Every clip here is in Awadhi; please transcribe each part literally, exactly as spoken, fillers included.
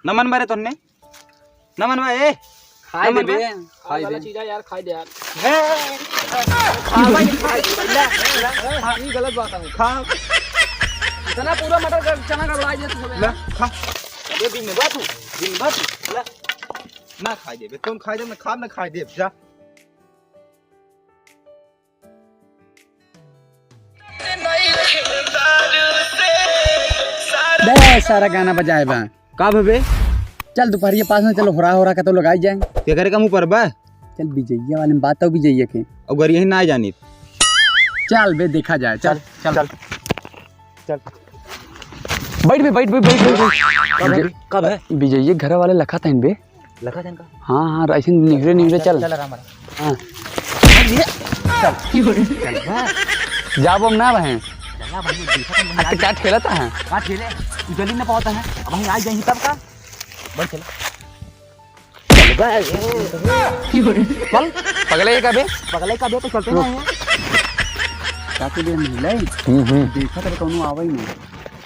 न मन बरे तोन्ने? न मन बा, ए? खाई न मन देबे, बा? खाई वाला दे। चीज है यार, खाई दे यार। हे, खा भाई, खा, ले, ले, खा। ई गलत बात है। खा। इतना पूरा मटर कर, चना गड़बड़ा दिया तू सब ले, यार। खा। ये दिन में बा तू, दिन में बा तू, ले। ना खाई देबे, तुम खाई देबे, ना खाब, ना खाई देबे, जा। बे, सारा गाना बजाए बा। का भे बे? चल, दुपहरिया पास में चलो, होरा, होरा का तो लगाई जाए। केकरे का मुँह पर बा? चल, विजैया वाले में बात हो, विजैया के। अगर यही ना जानित। चल बे, देखा जाए, चल, चल, चल। चल। बैठ बे, बैठ बे, बैठ, बैठ, बैठ। कब है? विजय-, कब है? विजय, ये घर वाले लखत हैं बे। लखत हैं का? हाँ, हाँ, ऐसे निहरे, निहरे चल, चल। चल, आराम, आराम। हाँ। चल, चल, हाँ। जाबो हम ना बहे। चल ना भाई, देखा तो नहीं आ तो क्या ठेलता है? कहाँ ठेले? तू जल्दी ना पहुँचता है। अब वहीं आ जाएंगे तब का? बढ़ चला। चल बे। चल, पगले का बे? पगले का बे तो चलते ना हैं। का के लिए मिले? हम्म, हम्म। देखा तेरे कौनो आवे ही नहीं।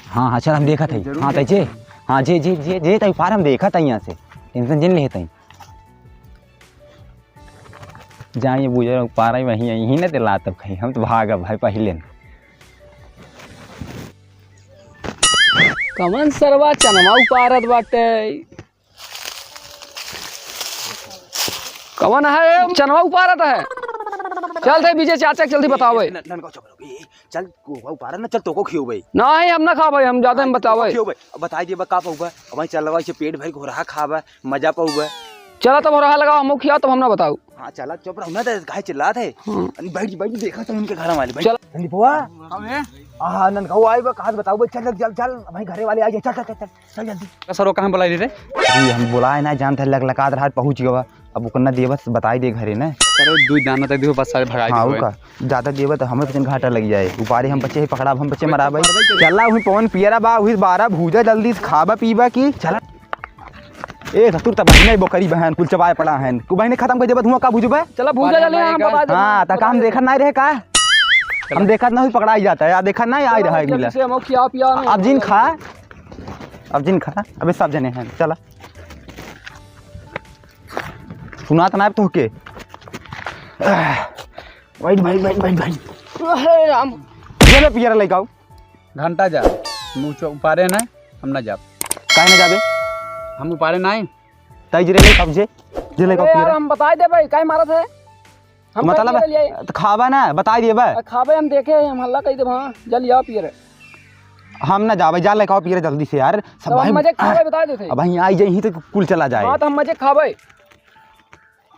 हाँ, हाँ, चल हम देखा थे। जरूर हाँ, देखा तैचे। हाँ, जे, जे, जे, जे, तै पार हम देखा था यहाँ से। टेंशन जिन लेते हैं। जहाँ ये बुजुर्ग पार है, वहीं, यहीं न दिला तब कहीं। हम तो भागा भाई पहले न। कमन सरवा चनवा उपारत बाटे? कवन है चनवा उपारत है? चल थे विजय चाचा के जल्दी बतावे। न-, ननका चुप रहो। ए, ए, चल, को उपारा न, चल, तोको खियो भाई। नहीं, हम ना खा भाई, हम जाते हम बतावे। खियो भाई, अब बताई देबा का पउबा, अब चलवा से पेट भर के होरहा खाबा, मजा पउबा। चला तब होरहा लगाओ, हमको खियाओ, तब हम ना बताओ। हाँ, चला, चुप रहो ना, तो काहे चिल्लात है? हाँ। अरे, बैठ, बैठ, देखा तो इनके घर वाले, बैठ। चल। संदीपवा। का बे? हाँ, ननका वो आए बा, कहाँ से बताओ बे, चल, चल, चल, चल, भाई, घरे वाले आ गए, चल, चल, चल, चल। चल जल्दी। का सरो कहाँ बुलाई रे? जी, हम बुलाए ना, जानते हैं, लग लगा रहा, पहुँच गवा। अब ओकर ना देबत, बताई दे घरे ना। अरे, दू दाना तक दिहो, बस सारे भगाई हाँ, दिहो। ओका। ज्यादा देबत तो हमें पचन घाटा लग जाए। उपारे हम बचे ही पकड़ा, हम बचे मराबे। चला, वही पवन पियरा बा, वही बारह भूजा, जल्दी से खाबा पीबा की। चला। ए, ससुर, तब बहिने बोकरी बहन, कुल चबाए पड़ा है। तू बहिने खत्म कर देबत, हुआ का भूजबे? चला, भूजा जल्दी, हम बता देते हैं। हाँ, त का हम देखत नहीं रहे का? हम देखत नहीं, पकड़ाई जाता है, या देखत नहीं, आई रहा है मिला। जल्दी से हम खिया पिया नहीं। अब जिन खा, अब जिन खा, अबे सब जने हैं, चला। सुनात ना तोहके। बैठ, बैठ, बैठ, बैठ, बैठ। अरे राम। ये ले पियर लेके आओ। घंटा जा, हम ऊंचा उपारे ना, हम ना जाब। काहे ना जाबे? हम उपारे ना आई। ताई जी रे, लेके आओ जे, जे लेके आओ अरे यार, पियर। हम बताई देबे, काहे मारत है? हम मतलब, काहे ले आई? तो खाबा ना, बताई देबे। आ, खाबे हम देखे, हम हल्ला कही देबे, हाँ, जल्दी आओ पियर। हम ना जाबे, जा लेके आओ पियर जल्दी से यार। सब तब हम भाई मजे खाबे, बताई देते। अब वहीं आई जाई ही तो कुल चला जाए। हाँ, तो हम मजे खाबे।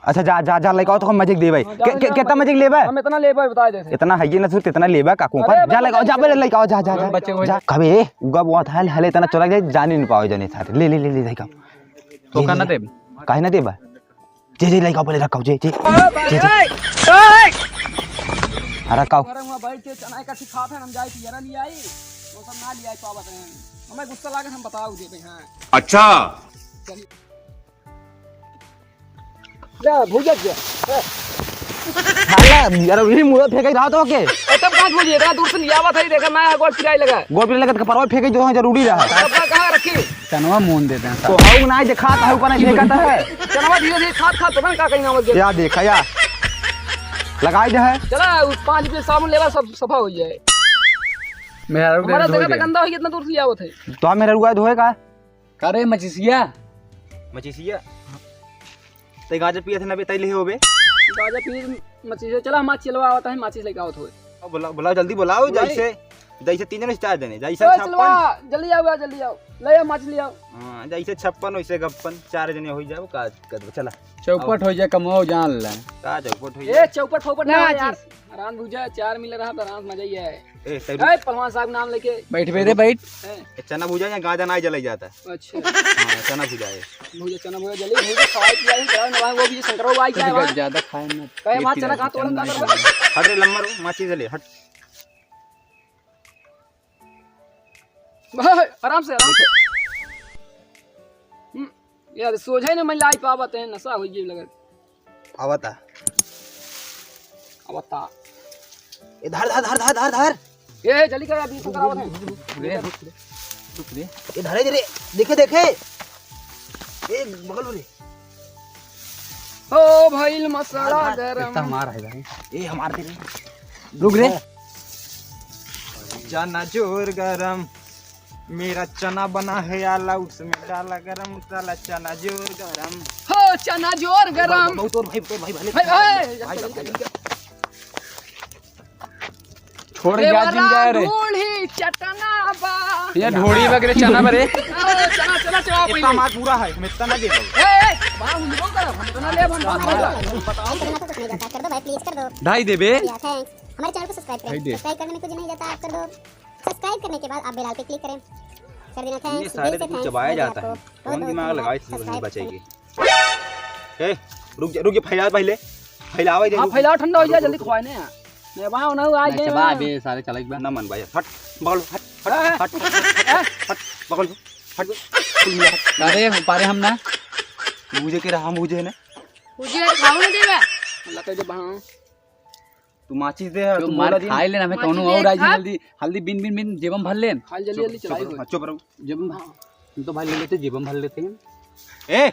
अच्छा, जा, जा, जा, लेके आओ तो हम मजे के देबे। हाँ, जा, के-, के-, जा, कितना मजे के लेबे? हम इतना लेबे, बता देते। इतना है ये ना, सुरत इतना लेबे, काकू अरे, पर। जा, लेके आओ, जा, पहले लेके आओ, जा, जा, हम जा, बच्चे को जा। कबे, उगा बहुत हाल, हले इतना चला जाए, जाने नहीं पाओ जने सारे। ले, ले, ले, ले, लेके आओ। तो ले, का ले, ना ले। देब? काहे ना देबे? जे, जे, लेके आओ, पहले रखो, जे, जे, जे, जे। अरे, रखो। अरे, वहाँ बैठ के चना का सिखाते हैं, हम जाए पियरा ले आई, वो सब ना ले आई पावत हैं। हमें गुस्सा लागे, हम बताओ देते हैं। अच्छा। चलिए। ले, भूजत जा। ए। साला, यार, वही मुड़ा फेंक रहा तो के? ए, तब कहाँ भूजी? इतना दूर से ले आवत है, देखा, मैं गोड़ पिराई लगा। गोड़ पिराई लगा, तो कपड़वा फेंके जो है, जरूरी रहा। तब का कहाँ रखी? चनवा मोन देते हैं, तो साला। हऊ ना देखा, तो हऊ का नहीं फेंका था है। चनवा धीरे धीरे खात खात, पता नहीं का कहीं ना मर गया। या देखा, या। लगाई दे है। चला, उ पाँच रुपये साबुन लेवा, सब सफा हो जाए। मेहरारू के हमारा धोए जगह पे दे। गंदा हो गया, इतना दूर से ले आवत है। तो आप मेहरारू का धोए का? का रे मचिसिया? मचिसिया? तै गांजा पियत है ना बे, तै ले हो बे? गांजा पी मचिसिया, चला माचिस लेवा आवत है, माचिस लेके आवत होए। अब बुला-, बुलाओ, जल्दी बुलाओ, बुलाई। जैसे, जैसे तीन जने से चार जने, जैसे ए, छप्पन। चलवा, जल्दी आओ, जल्दी आओ, ले आओ, माचिस ले आओ। हाँ, जैसे छप्पन वैसे गप्पन, चार जने हो जाओ, का कर दो, चला। चौपट हो जाए, कमाओ जान ले। का चौपट हो ए, जाए? चौपट फौपट ना ना हो यार। जी। आराम भूजा, चार मिल रहा तो आराम मजा ही है। ए, तैरू। ए, पहलवान साहब नाम लेके। बैठ बे रे, बैठ। हैं। ए, चना भूजा या गांजा ना जलाई जाता। अच्छा। हाँ, चना भूजा है। भूजा, चना भूजा, जल्दी भूजा, खवाई पियाई, चला ना, वो भी शंकरो भाई क्या है वहाँ? ज्यादा खाए ना। कहे वहाँ चना कहाँ तोड़न का करबा? हट रे, लम्बर हो, माची से ले, हट। भाई, आराम से, आराम से। हम्म, यार, सोझे ने मैं लाई पावत है, नशा हो गई लगत। आवता। आवता। ए, धर, धर, धर। ए, जल्दी कर, अभी तो करावत है। रुक रे, रुक रे, रुक रे। ए, धरे, धरे, देखे, देखे। ए, बगल हो रे। ओ भइल मसाला गरम। इतना हमार है भाई। ए, हमार दे रे। रुक रे। चना जोर गरम, मेरा चना बना है आला, उसमें डाला गरम मसाला, चना जोर गरम। हो चना जोर गरम। बहुत और भाई, बहुत भाई, भाई, भाई, भाई, भाई, भाई, भाई। छोड़ ए गया वाला जिन जाए रे। ढोढ़ी चटना बा। ये ढोढ़ी बा के रे चना बा रे। ओ, चना, चना, चना, इतना पहिले। मार पूरा है, हम इतना ना दे दो। ए, ए, बा, हम लोग करब, हम इतना लेब, हम बहुत मजा। बताओ। कर दो भाई, प्लीज कर दो। ढाई देबे। या, थैंक्स। हमारे चैनल को सब्सक्राइब करें। ढाई दे। सब्सक्राइब करने में कुछ नहीं जाता, आप कर दो। सब्सक्राइब करने के बाद आप बेल पे क्लिक करें। कर देना, ये थैंक्स, सारे दिल से तो थैंक्क्स, चबाया बहुत जाता आपको है। बहुत कौन बहुत दिमाग धन्यवाद लगावे इतनी सब्सक्राइब बचे करने की? ए, रुक जा, रुक जा, फैला पहिले। फैलावे दे, हाँ, रुक, फैलाओ, ठंडा हो रुक, जाए, रुक, जल्दी रुक। खुआए ना। मैं वहाँ होना, आ रुक, जाए। चबा दे, सारे चला गया। ना मन भाई, हट, बगल, हट, हट, हाँ, हाँ। हट, हट, बगल, हट, बगल, हट। अरे, पारे हम ना। बुझे के रहा, हम बुझे ना। बुझे खाओ ना देवे। अल्लाह के जब हाँ। तू माचिस दे, तो तू मार बोला दिन। खाए लेना, हमें माचिस कौनो दे, और आई खा। हल्दी, हल्दी बिन, बिन, बिन जेबम भर लेन। खा ले जल्दी, चुप, जल्दी चुप चलाओ रहो, भाई। हाँ, चुप रहो। जब हम, हाँ। हम तो भाई ले लेते, जेबम भर लेते हैं। ए,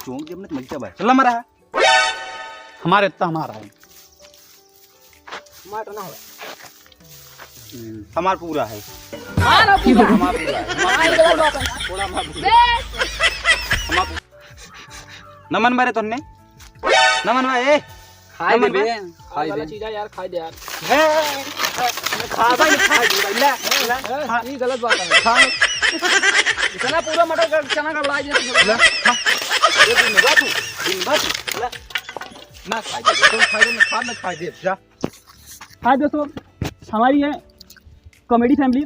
चौंक जेब में तो मलचा भाई। चल, हमारा है। हमारे इतना हमारा है। हमारा ना हो। हम्म, हमार पूरा है। हाँ, ना पूरा। हमार पूरा है। हाँ, ये गलत बात है। थोड़ा हमार पूरा। बे। हमार पूरा। न मन मारे तोन्ने। न मन मारे, ए। खाए न मन दे बे, मारे। खाए वाला दे। चीज है यार, खाए दे यार। हे, हे, हे, खा भाई, खा दे भाई, ले, ले, ए, खा। ये गलत बात है। खा। इतना पूरा मटर का चना गड़बड़ा दिया तू। ले, खा। ये दिन भर तू, दिन भर तू, ले। ना खाए दे, तुम खाए दे, ना खा, ना खाए दे, जा। हाय दोस्तों, हमारी है कॉमेडी फैमिली।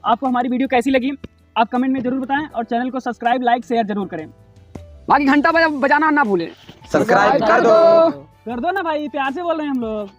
आपको हमारी वीडियो कैसी लगी, आप कमेंट में जरूर बताएं और चैनल को सब्सक्राइब, लाइक, शेयर जरूर करें। बाकी घंटा बजा-, बजाना ना भूलें। सब्सक्राइब कर दो। कर दो ना भाई, प्यार से बोल रहे हैं हम लोग।